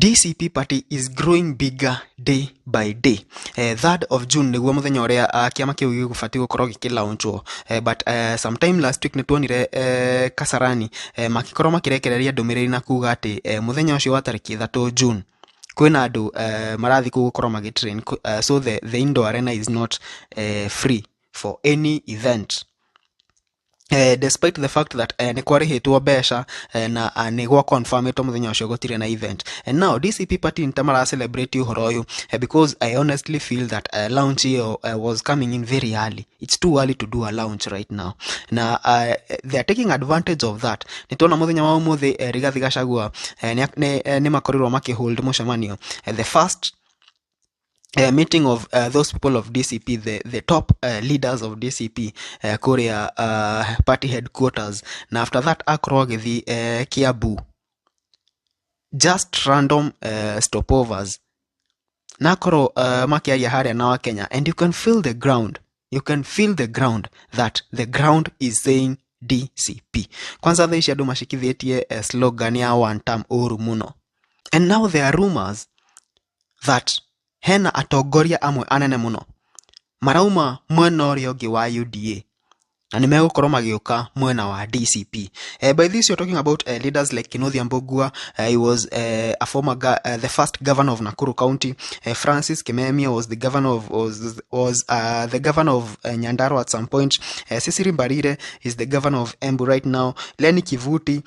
DCP party is growing bigger day by day. 3rd of June nĩguo mũthenya ũrĩa kĩama kĩu gĩgũbatiĩ gũkorwo gĩkĩlaunchwo, but sometime last week nĩtuonire Kasarani makĩkorwo makĩrekereria ndũmĩrĩri na kuga atĩ mũthenya ũcio wa tarĩki 3 June kwĩna andũ marathiĩ kũu gũkorwo magĩtrain, so the indoor arena is not free for any event. Despite the fact that nĩ kwarĩhĩtwo mbeca na nĩ gwa confirmĩtwo mũthenya ũcio gũtirĩ na event. And now DCP party nĩ ta mara celebrate ũhoro ũyũ, because I honestly feel that launch ĩyo was coming in very early. It's too early to do a launch right now. Na they are taking advantage of that. Nĩ tuona mũthenya wa ũmũthĩ Rigathi Gachagua nĩ makorirwo makĩhold mũcemanio, the first meeting of those people of DCP, the top leaders of DCP kũrĩa party headquarters. Na after that akorwo agĩthiĩ Kiambu, just random stopovers, na akorwo makĩaria harĩa na Wakenya, and you can feel the ground, you can feel the ground, that the ground is saying DCP. Kwanza thaa ici andũ macikithĩtie slogan ya one term ũru mũno, and now there are rumors that hena atongoria amwe anene mũno marauma mwena ũrĩa ũngĩ wa UDA na nĩ megũkorwo magĩũka mwena wa DCP. By this you're talking about leaders like Kinuthia Mbugua, he was a former the first governor of Nakuru County. Francis Kimemia was the governor of was the governor of Nyandarua at some point. Cecily Mbarire is the governor of Embu right now. Lenny Kivuti,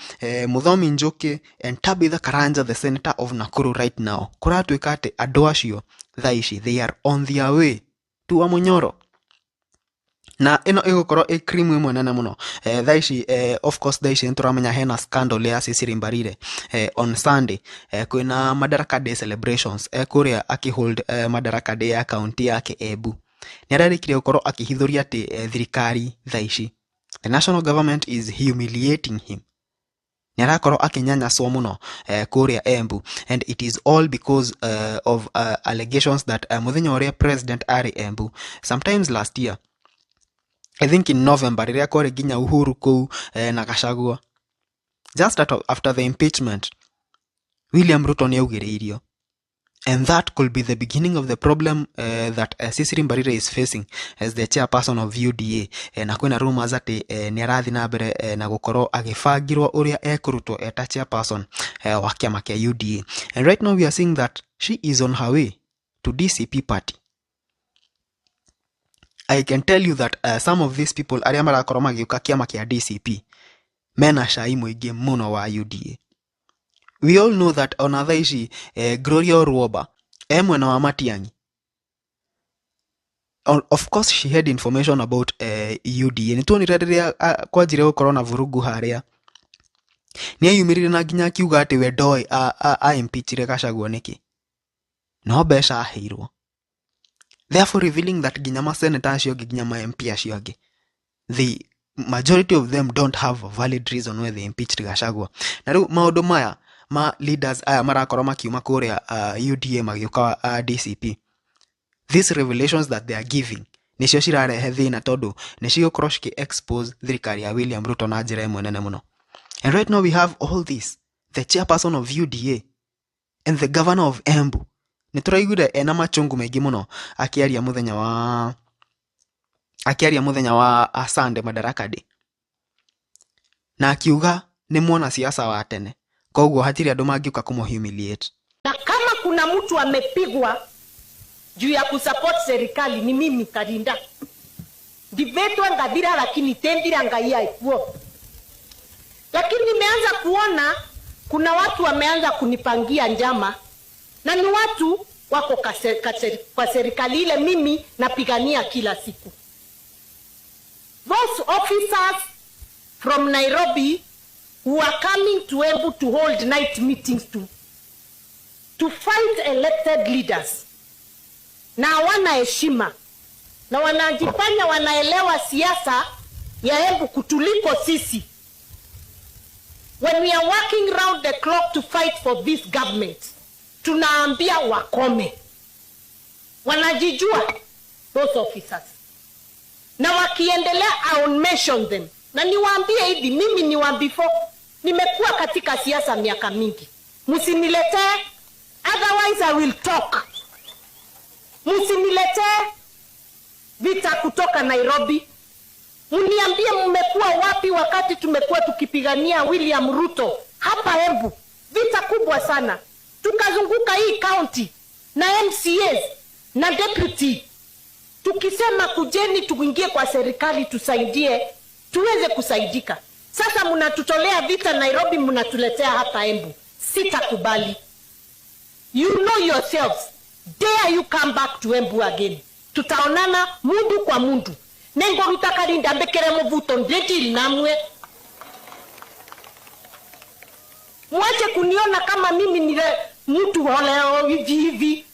Muthomi Njuki and Tabitha Karanja, the senator of Nakuru right now. Kũratuĩka atĩ andũ acio thaa ici they are on their way to Wamunyoro, na ĩno ĩgũkorwo ĩ cream ĩmwe nene mũno. Thaa ici, of course, thaa ici nĩtũramenya hena scandal ya Cecily Mbarire. On Sunday kwĩna Madaraka Day celebrations, kũrĩa akĩhold Madaraka Day ya kaunti yake Embu, nĩ ararĩkirie gũkorwo akĩhithũria atĩ thirikari thaa ici, the national government is humiliating him. Nĩ arakorwo akĩnyanyaswo mũno kũrĩa Embu, and it is all because of allegations that mũthenya ũrĩa president arĩ Embu sometimes last year, I think in November, rĩrĩa kwarĩ nginya Uhuru kũu na Gachagua, just after the impeachment, William Ruto nĩ augĩrĩirio, and that could be the beginning of the problem that Cecily Mbarire is facing as the chairperson of UDA. Na kwĩna rumors atĩ nĩ arathiĩ na mbere na gũkorwo agĩbangĩrwo ũrĩa ekũrutwo eta chairperson wa kĩama kĩa UDA, and right now we are seeing that she is on her way to DCP party. I can tell you that some of these people arĩa marakorwo magĩũka kĩama kĩa DCP mena cai mũingĩ mũno wa UDA. We all know that ona thaa ici Gloria Orwoba e mwena wa Matiang'i. Of course she had information about UDA. Nĩ tuonire rĩrĩa kwanjire gũkorwo na vurugu harĩa, nĩ eyumĩrire na nginya akiuga atĩ we ndoĩ a impeachire Gachagua nĩkĩ, no mbeca aheirwo, therefore revealing that nginya maseneta acio angĩ, nginya ma MP acio angĩ, the majority of them don't have a valid reason why they impeached Gachagua. Na rĩu maũndũ maya ma leaders aya marakorwo makiuma kũrĩa UDA magĩũka DCP, these revelations that they are giving nĩcio cirarehe thĩna, tondũ nĩ cigũkorwo cikĩ expose thirikari ya William Ruto na njĩra ĩmwe nene mũno. And right now we have all this, the chairperson of UDA and the governor of Embu, nĩ tũraiguire ena machungu maingĩ mũno akĩaria mũthenya wa Sunday Madaraka Day, na akiuga nĩ mwanasiasa wa tene, koguo hatirĩ andũ mangĩũka kũmũ humiliate. Na kama kuna mtu amepigwa juu ya kusupport serikali ni mimi Karinda. Ndivetwe ngathira, lakini tendira Ngai aikuo. Lakini nimeanza kuona kuna watu wameanza kunipangia njama na ni watu wako kwa serikali ile mimi napigania kila siku. Those officers from Nairobi who are coming to Embu to hold night meetings to fight elected leaders, na hawana heshima na wanajifanya wanaelewa siasa ya Embu kutuliko sisi. When we are working round the clock to fight for this government, tunaambia wakome. Wanajijua those officers, na wakiendelea I will mention them. Na niwaambie hivi, mimi ni wa before, nimekuwa katika siasa miaka mingi, msiniletee Otherwise I will talk. Msiniletee vita kutoka Nairobi. Mniambie mmekuwa wapi wakati tumekuwa tukipigania William Ruto hapa Embu, vita kubwa sana. Tukazunguka hii county na MCAs na deputy tukisema kujeni tuingie kwa serikali tusaidie tuweze kusaidika. Sasa mnatutolea vita Nairobi, mnatuletea hapa Embu. Sitakubali. You know yourselves. Dare you come back to Embu again. Tutaonana mundu kwa mundu. Nengoruta karinda mbekere muvuto ndeti namwe. Mwache kuniona kama mimi ni mtu holeo hivi hivi.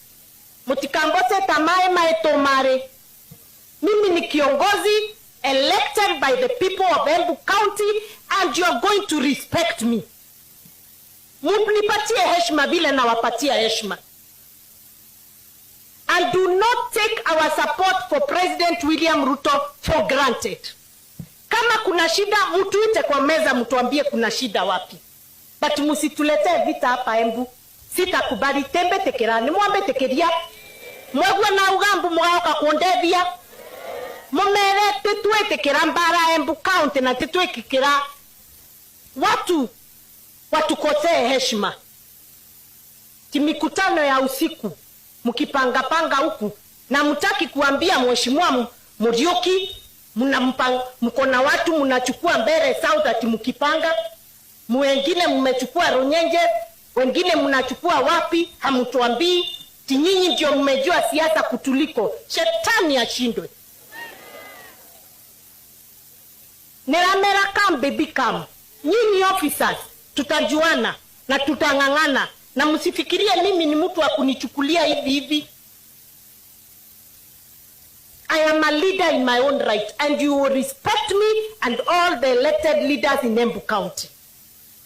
Mutikambose tamae maetomare. Mimi ni kiongozi elected by the people of Embu County and you are going to respect me. Munipatie heshima vile nawapatia heshima. And do not take our support for President William Ruto for granted. Kama kuna shida mtuite kwa meza, mtuambie kuna shida wapi. But musituletee vita hapa Embu. Sitakubali. Tembe tekerani mwambe tekeria mwegwe na ugambu mugaoka kundethia mumere titwitikira mbara Embu County na titwikikira watu watukosee heshima. Timikutano ya usiku mkipangapanga huku na mtaki kuambia mheshimiwa Muriuki, mko na watu mnachukua mbele South ati mkipanga, mwengine mmechukua Runyenje, wengine mnachukua wapi, hamtuambii. Nyinyi ndio mmejua siasa kutuliko. Shetani ashindwe. Neramera come baby come. Nyinyi officers tutajuana na tutang'ang'ana, na msifikirie mimi ni mtu wa kunichukulia hivi hivi. I am a leader in my own right and you will respect me and all the elected leaders in Embu County.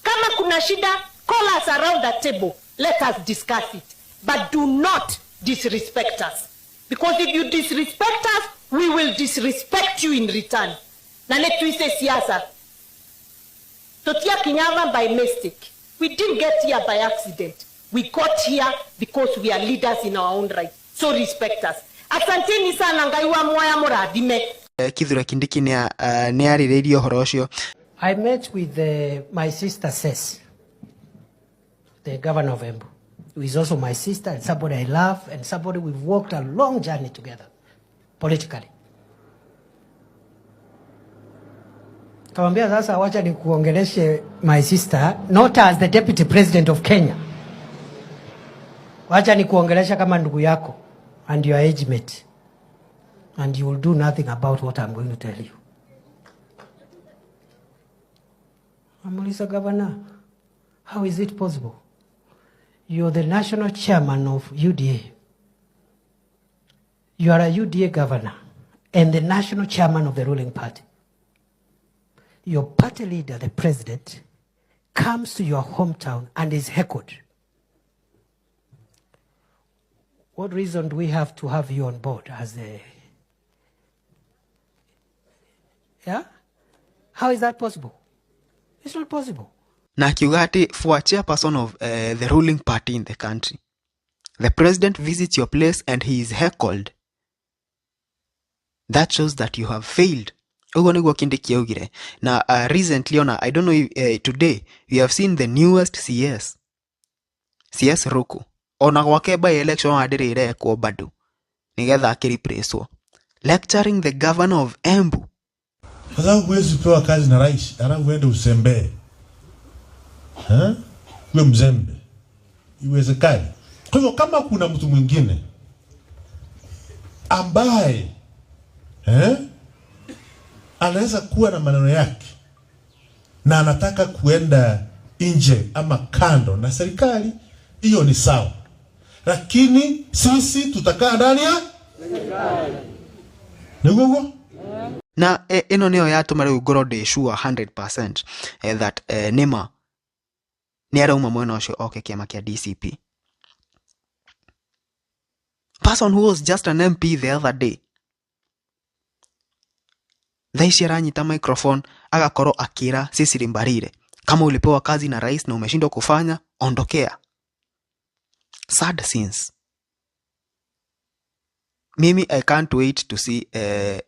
Kama kuna shida, call us around the table. Let us discuss it. But do not disrespect us. Because if you disrespect us, we will disrespect you in return. Na netuise siasa. Totia Kinyava by mistake. We didn't get here by accident. We got here because we are leaders in our own right. So respect us. Asanteni sana Ngai wa mwaya murathime. Kithure Kindiki nĩ arĩrĩirie ũhoro ũcio. I met with my sister Ses, the governor of Embu, who is also my sister and somebody I love and somebody we've walked a long journey together politically. Kamwambia sasa, wacha nikuongeleshe my sister, not as the deputy president of Kenya. Wacha nikuongelesha kama ndugu yako and your age mate, and you will do nothing about what I'm going to tell you. Amuliza governor, how is it possible? You're the national chairman of UDA. You are a UDA governor and the national chairman of the ruling party. Your party leader, the president, comes to your hometown and is heckled. What reason do we have to have you on board as a... Yeah? How is that possible? It's not possible. Na akiuga atĩ for a chairperson of the ruling party in the country, the president visits your place and he is heckled. That shows that you have failed. Ũguo nĩguo Kindiki augire. Na recently ona, I don't know if, today we have seen the newest CS, CS Ruku, ona gwake by election ona ndĩrĩ ĩrekwo bado nĩgetha akĩreplacewo, lecturing the governor of Embu. Kwa sababu huwezi pewa kazi na rais alafu uende usembee, uwe mzembe, iwezekani. Kwa hivyo kama kuna mtu mwingine ambaye anaweza kuwa na maneno yake na anataka kuenda nje ama kando na serikali, hiyo ni sawa, lakini sisi tutakaa ndani ya serikali. Niguo na ĩno nĩyo yatũma rĩu ngorwo ndĩ sure 100% that nĩma nĩ arauma mwena ũcio oke kĩama kĩa DCP. Person who was just an MP the other day, thaa ici aranyita microphone agakorwo akĩra Cecily Mbarire, kama ulipewa kazi na rais na umeshindwa kufanya, ondokea. Sad scenes. Mimi I can't wait to see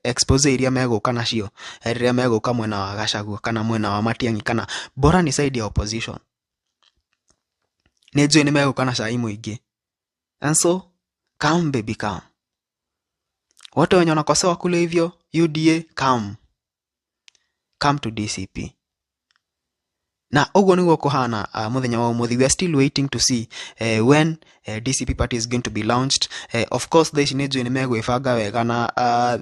expose iria megũka nacio rĩrĩa megũka mwena wa Gachagua kana mwena wa Matiang'i kana bora ni side ya opposition. Nĩ njũĩ nĩ megũka na cai mũingĩ. And so come baby come. Wote wenye wanakosewa kule hivyo UDA, come. Come to DCP. Na ũguo nĩguo kũhana mũthenya wa ũmũthĩ. We are still waiting to see when DCP party is going to be launched. Of course thaa ici nĩ njũĩ nĩ megwĩbanga wega na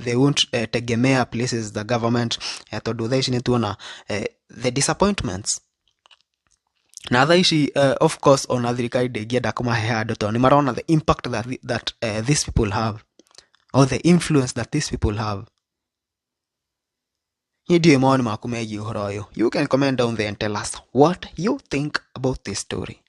they won't tegemea places the government, tondũ thaa ici nĩ tuona the disappointments. Na thaa ici of course ona thirikari ndĩngĩenda kũmahe handũ tondũ nĩ marona the impact that these people have or the influence that these people have. Niĩ ndiũĩ mawoni maku megiĩ ũhoro ũyũ. You can comment down there and tell us what you think about this story.